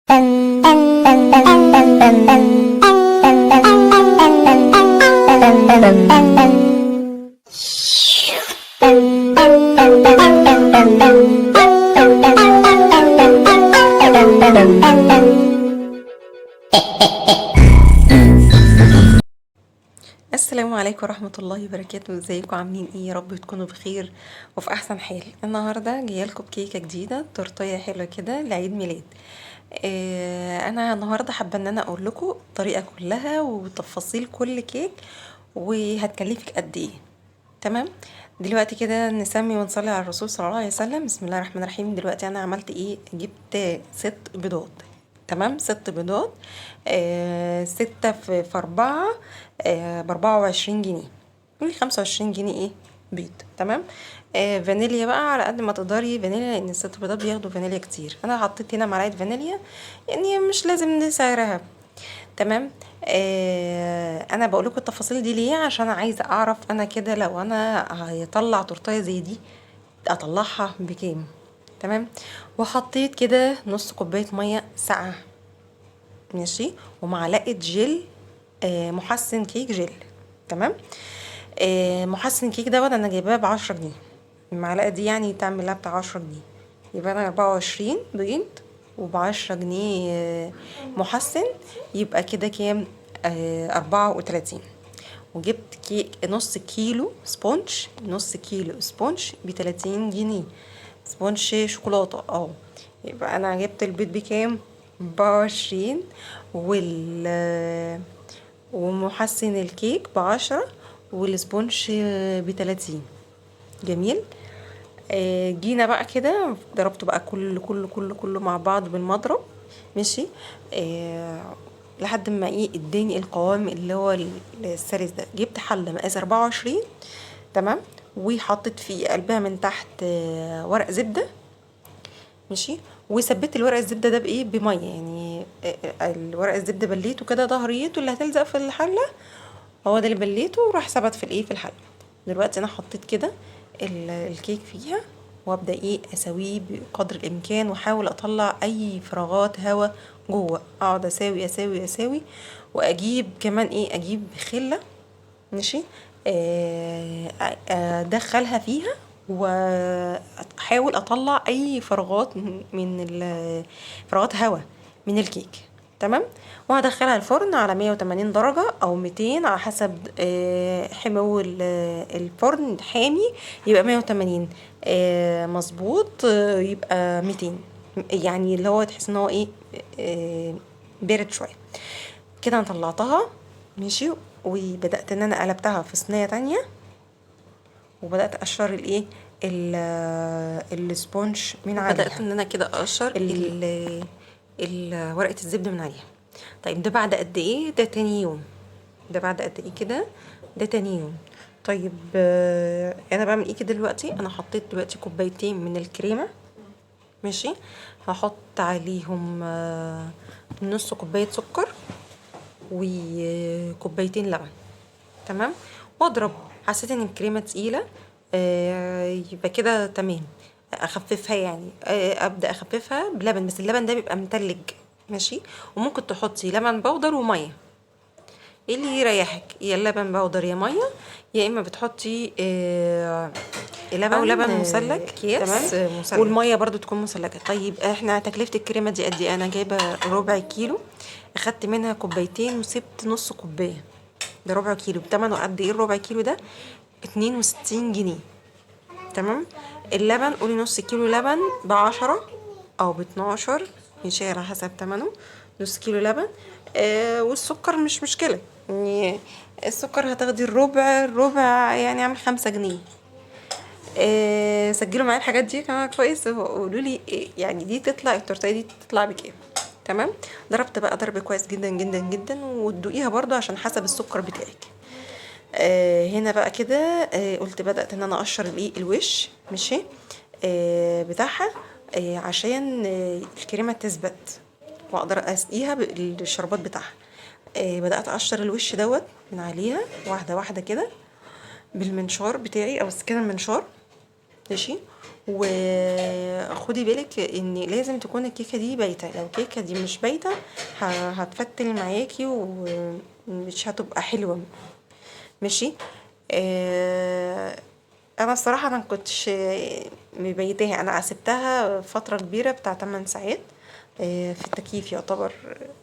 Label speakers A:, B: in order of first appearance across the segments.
A: N N N N N N N N N N N N N N N N N N.
B: السلام عليكم ورحمة الله وبركاته. ازيكم عاملين ايه؟ يا رب تكونوا بخير وفي احسن حال. النهاردة جايالكم بكيكة جديدة، تورتية حلوة كده لعيد ميلاد. انا النهاردة حابة ان انا اقول لكم الطريقة كلها وتفاصيل كل كيك وهتكلفك قد ايه. تمام، دلوقتي كده نسمي ونصلي على الرسول صلى الله عليه وسلم. بسم الله الرحمن الرحيم. دلوقتي انا عملت ايه؟ جبت 6 بيضات. تمام، 6 بيضات، 6 في 4، ب24 جنيه، قولي 25 جنيه ايه بيض. تمام، فانيليا بقى على قد ما تقدري فانيليا، لان الست بيضات بياخدوا فانيليا كتير. انا حطيت هنا معلقه فانيليا، يعني مش لازم نسعرها. تمام، انا بقول لكم التفاصيل دي ليه؟ عشان عايزه اعرف انا كده لو انا هيطلع تورتيه زي دي اطلعها بكام. تمام، وحطيت كده نص كوباية مية ساقعه، ماشي، ومعلقة جل، محسن كيك جل. تمام، محسن كيك دوت انا جايباه ب10 جنيه المعلقة دي، يعني تعمل لها بتاع 10 جنيه. يبقى انا 24 بيض وب10 جنيه، محسن، يبقى كده كام؟ 34. وجبت كيك نص كيلو sponge، نص كيلو sponge ب30 جنيه، sponge شوكولاتة. يبقى انا جبت البيض بكام؟ 24، ومحسن الكيك ب10، وال sponge ب30. جميل. جينا بقى كده ضربته بقى كله كله كله كله مع بعض بالمضرب، ماشي، لحد ما ايه اداني القوام اللي هو السلس ده. جبت حله مقاس 24، تمام، وحطيت في قلبها من تحت ورق زبدة، ماشي، وثبت الورق الزبدة ده بايه؟ بميه، يعني الورق الزبدة بليته كده ظهريته اللي هتلزق في الحلة، هو ده اللي بليته وراح ثبت في الايه؟ في الحلة. دلوقتي انا حطيت كده الكيك فيها، وابدا ايه؟ اسويه بقدر الامكان، واحاول اطلع اي فراغات هواء جوه. اقعد اساوي اساوي اساوي، واجيب كمان ايه؟ اجيب خله، ماشي، ادخلها فيها واحاول اطلع اي فراغات من فراغات هواء من الكيك. تمام، وهدخلها الفرن على 180 درجة او 200 على حسب، حمو الفرن. حامي يبقى 180، مظبوط، يبقى 200، يعني اللي هو تحس ان هو ايه، بارد شوية كده. انا طلعتها، ماشي، وبدأت ان انا قلبتها في صينية تانية، وبدأت اقشر الايه؟ ال sponge من عليها. بدأت ان انا كده اقشر ورقة الزبدة من عليها. طيب ده بعد قد ايه؟ ده تاني يوم. ده بعد قد ايه كده؟ ده تاني يوم. طيب، انا بعمل ايه كده دلوقتي؟ انا حطيت دلوقتي كوبايتين من الكريمة، ماشي، هحط عليهم، نص كوباية سكر وكوبايتين لبن. تمام، واضرب. حسيت ان الكريمة تقيلة، يبقى كده تمام، اخففها يعني، ابدا اخففها بلبن، بس اللبن ده بيبقى متلج، ماشي. وممكن تحطي لبن بودر ومية، ايه اللي يريحك، يا اللبن بودر يا مية، يا اما بتحطي، لبن او لبن مثلج، اكياس. تمام، مثلج، والمية برضو تكون مثلجه. طيب احنا تكلفة الكريمة دي قد ايه؟ انا جايبه ربع كيلو، اخدت منها كوبايتين وسبت نص كوباية، ده ربع كيلو. بتمنه قد ايه الربع كيلو ده؟ 62 جنيه. تمام، اللبن قولي نص كيلو لبن ب10 او ب12، ماشي، على حسب تمنه، نص كيلو لبن. والسكر مش مشكلة، يعني السكر هتاخدي الربع، الربع يعني عامل 5 جنيه. سجلوا معايا الحاجات دي كمان كويس، وقولوا لي إيه يعني دي تطلع التورتيه دي تطلع بكام. تمام، ضربت بقى ضرب كويس جدا جدا جدا، وتدوقيها برضو عشان حسب السكر بتاعك. هنا بقى كده، قلت بدأت ان انا اقشر الايه؟ الوش، ماشي، بتاعها، عشان، الكريمة تثبت واقدر اسقيها بالشربات بتاعها. بدأت اقشر الوش دوت من عليها واحدة واحدة كده بالمنشار بتاعي او سكينة المنشار، ماشي. وخدي بالك ان لازم تكون الكيكه دي بايته، لو الكيكه دي مش بايته هتفتل معاكي ومش هتبقى حلوة. ماشي. انا الصراحة انا مكنتش مبيتاها، انا سبتها فترة كبيرة بتاع 8 ساعات في التكييف، يعتبر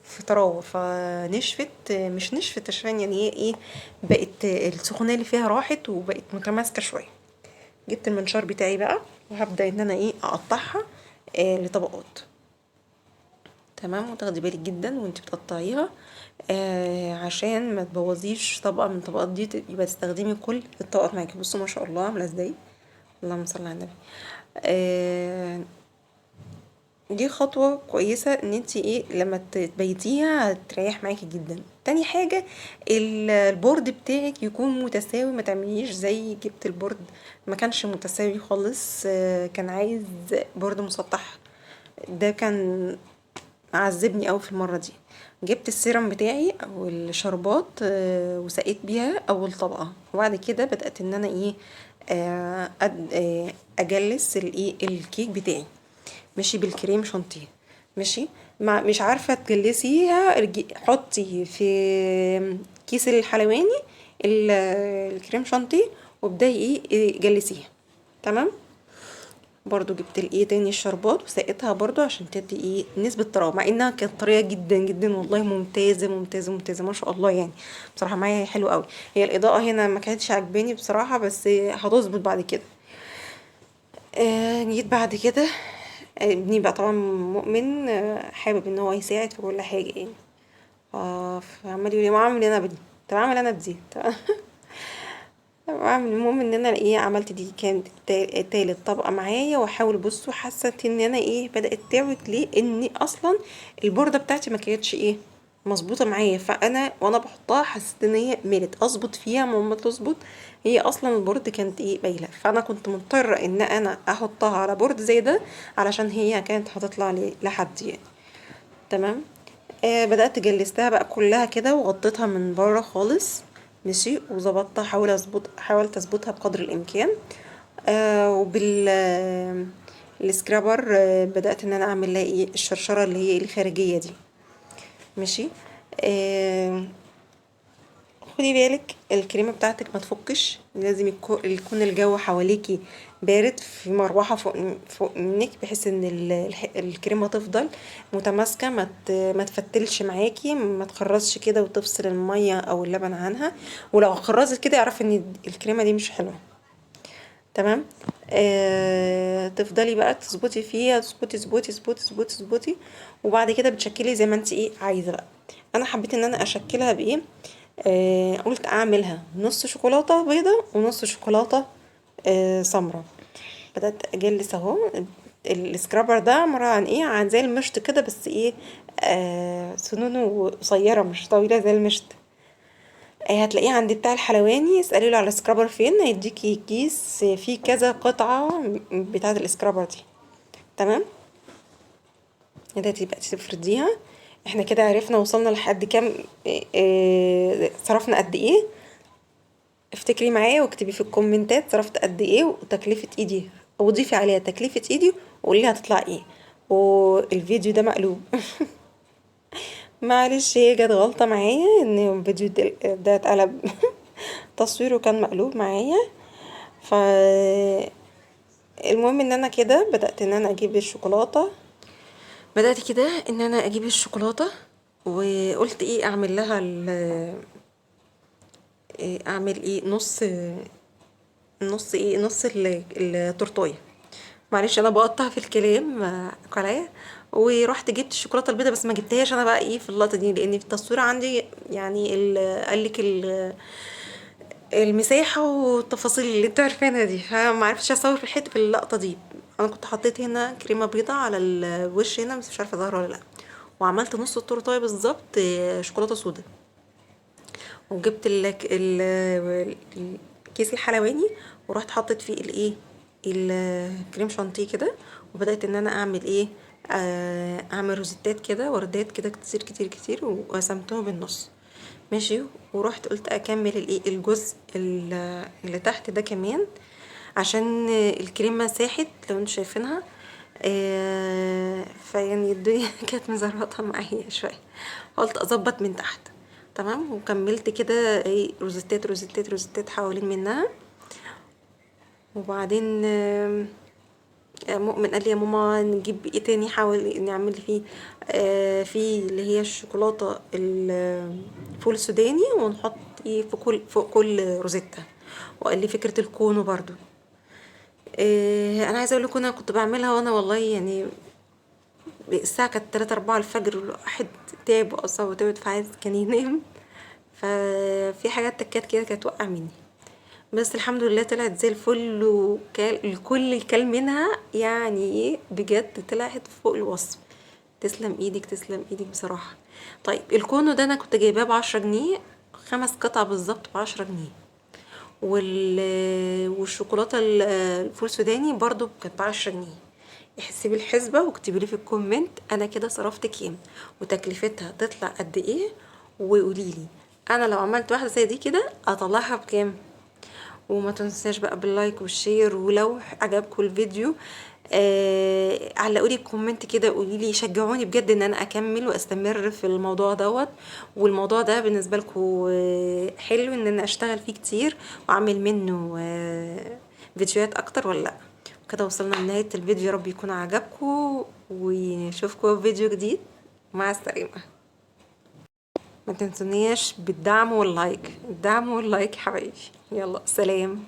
B: في طراوه، فنشفت، مش نشفت عشان يعني ايه بقت السخونيه اللي فيها راحت وبقت متماسكة شوية. جبت المنشار بتاعي بقى وهبدا ان انا ايه اقطعها لطبقات. تمام. وتاخدي بالك جدا وانت بتقطعيها عشان ما تبوظيش طبقه من الطبقات دي، يبقى تستخدمي كل الطبقات معاكي. بصوا ما شاء الله عامله ازاي، اللهم صل على النبي. دي خطوة كويسة ان انت ايه لما تبيتيها هتريح معاكي جدا. تاني حاجة ال board بتاعك يكون متساوي، ما تعمليش زي جبت ال board ما كانش متساوي خالص، كان عايز board مسطح، ده كان عذبني قوي في المرة دي. جبت السيرم بتاعي او الشربات، وسقيت بيها اول طبقه، وبعد كده بدات ان انا ايه، اجلس الايه الكيك بتاعي، ماشي، بالكريم شانتيه. ماشي. مش عارفه تجلسيها، حطي في كيس الحلواني الكريم شانتيه وابداي ايه جلسيها. تمام. برضو جبت الايه تاني الشربات وسقيتها برضو عشان تدي ايه نسبة طراوة، مع انها كانت طرية جدا جدا والله، ممتازة ممتازة ممتازة ما شاء الله، يعني بصراحة معايا حلو قوي. هي الاضاءة هنا ما كانتش عجباني بصراحة، بس هتظبط بعد كده. جيت بعد كده، ابني بقى طبعا مؤمن، حابب ان هو يساعد في كل حاجة يعني، فعمال يقول لي ما اعمل انا بدي، طب اعمل انا بدي، طب اعمل. المهم ان انا ايه عملت دي، كانت تالت طبقه معايا. واحاول بصوا حاسه ان انا ايه بدات تعوج ليه، ان اصلا البورده بتاعتي ما كانتش ايه مظبوطة معايا، فانا وانا بحطها حسيت ان هي مالت، اظبط فيها ما تظبط، هي اصلا ال board كانت ايه بايله، فانا كنت مضطرة ان انا احطها على board زي ده علشان هي كانت هتطلع لي لحد يعني. تمام. بدات جلستها بقى كلها كده وغطيتها من بره خالص، ماشي، وظبطتها، حاولت اظبطها بقدر الامكان. وبال ال scraper، بدات ان انا اعمل لها ايه الشرشره اللي هي الخارجية دي. ماشي. خدي بالك الكريمة بتاعتك ما تفكش، لازم يكون الجو حواليكي بارد، في مروحة فوق منك، بحيث ان الكريمة تفضل متماسكة، ما تفتلش معاكي، ما تخرزش كده وتفصل المية او اللبن عنها، ولو خرزت كده اعرفي ان الكريمة دي مش حلوة. تمام. تفضلي بقى تظبطي فيها، تظبطي تظبطي تظبطي تظبطي تظبطي، وبعد كده بتشكلي زي ما انت ايه عايزه بقى. انا حبيت ان انا اشكلها بايه، قلت اعملها نص شوكولاتة بيضة ونص شوكولاتة سمراء. بدات اجلس اهو ال scraper ده عبارة عن ايه، عن زي المشط كده، بس ايه، سنونه قصيرة مش طويلة زي المشط. هتلاقيه عند بتاع الحلواني، اسألي له على ال scraper فين، هيديكي كيس فيه كذا قطعة بتاعة ال scraper دي. تمام. بدأتي بقى تفرديها. احنا كده عرفنا وصلنا لحد كام، صرفنا قد ايه. افتكري معايا واكتبي في الكومنتات صرفت قد ايه وتكلفة ايدي، وضيفي عليها تكلفة ايدي وقولي لي هتطلع ايه. والفيديو ده مقلوب معلش، هي جت غلطة معايا ان الفيديو ده اتقلب تصويره كان مقلوب معايا. ف المهم ان انا كده بدأت ان انا اجيب الشوكولاتة، بدأت كده ان انا اجيب الشوكولاتة، وقلت ايه اعمل لها إيه اعمل ايه نص، نص ايه نص التورتايه. معلش انا بقطع في الكلام عليا. ورحت جبت الشوكولاتة البيضاء، بس ما جبتهاش انا بقى ايه في اللقطة دي، لان في التصوير عندي يعني قال لك المساحة والتفاصيل اللي انتوا عارفينها دي، فما عرفتش اصور في الحتة في اللقطة دي. انا كنت حطيت هنا كريمة بيضاء على الوش هنا، بس مش عارفه ظاهره ولا لا. وعملت نص التورتايه بالظبط شوكولاتة سودا، وجبت الكيس الحلواني ورحت حطيت فيه الايه الكريم شانتيه كده، وبدات ان انا اعمل ايه، اعمل روزيتات كده، وردات كده كتير كتير كتير، وقسمتهم بالنص. ماشي. ورحت قلت اكمل الايه الجزء اللي تحت ده كمان. عشان الكريمة ساحت لو انتوا شايفينها. فيعني الدنيا كانت مزربطه معايا شوية، قلت اظبط من تحت. تمام، وكملت كده ايه روزيتات روزيتات روزيتات حوالين منها. وبعدين مؤمن قال لي يا ماما نجيب ايه تاني حاول نعمل فيه في اللي هي الشوكولاتة الفول السوداني، ونحط ايه في كل فوق كل روزيتا. وقال لي فكرة الكونو برضو. انا عايزه اقول لكم انا كنت بعملها وانا والله يعني الساعة كانت 3 4 الفجر، والواحد تعب واصلا وتعب، فعايز كان ينام. ففي حاجات تكات كده كانت وقع مني، بس الحمد لله طلعت زي الفل، وكل الكل منها يعني ايه بجد طلعت فوق الوصف. تسلم ايدك، تسلم ايدك بصراحة. طيب الكونو ده انا كنت جايباه ب10 جنيه، 5 قطع بالظبط ب10 جنيه. والشوكولاتة الفول السوداني برضو كانت ب10 جنيه. احسبي الحسبة واكتبي لي في ال comment انا كده صرفت كام وتكلفتها تطلع قد ايه، وقولي لي انا لو عملت واحدة زي دي كده اطلعها بكام. وما تنساش بقى بال like وال share، ولو عجبكم الفيديو علقوا لي comment كده، قولي لي شجعوني بجد ان انا اكمل واستمر في الموضوع دوت. والموضوع ده بالنسبة لكم حلو ان انا اشتغل فيه كتير واعمل منه فيديوهات اكتر ولا لا. كده وصلنا لنهاية الفيديو، يا رب يكون عجبكم ونشوفكم في فيديو جديد. مع السلامة. ما تنسونيش بالدعم وال like، الدعم وال like حبايبي. يلا سلام.